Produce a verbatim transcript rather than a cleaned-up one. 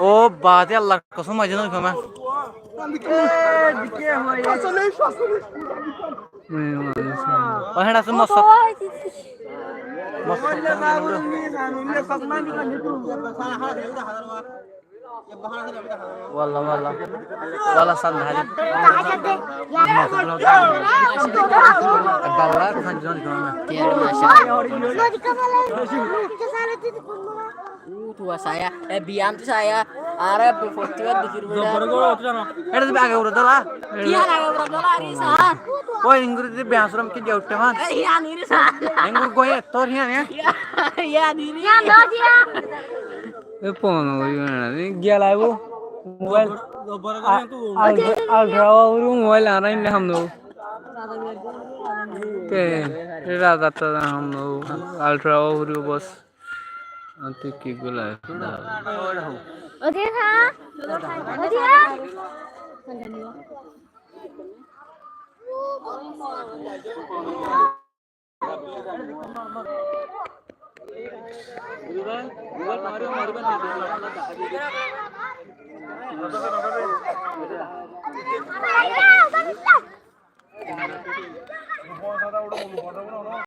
Ó baade Allar kosóm, maijjé no koma. Ó héçe asé mosot. Mosot. Walla, walla. Walla, san hali. Balla, san jon koma. Ú tuwa saya, e biyam tu saya, are fottí bar dikir bera. Héçe de age ura dola. Ki ar age ura dola, ari sa. Ó, enguri de biyam suram ki de utte man. E, iyan iri sa. Engur goye, tor hiyan, e? Iyan iri. Iyan do diya. E, phone oi na, e, giyal aibo. Mobile. Ultra, ultra uri mobile ara inle ham no. Te, e, raza ta ham no. Ultra uri bos. Ante ki gula. Odi ha? Odi ha?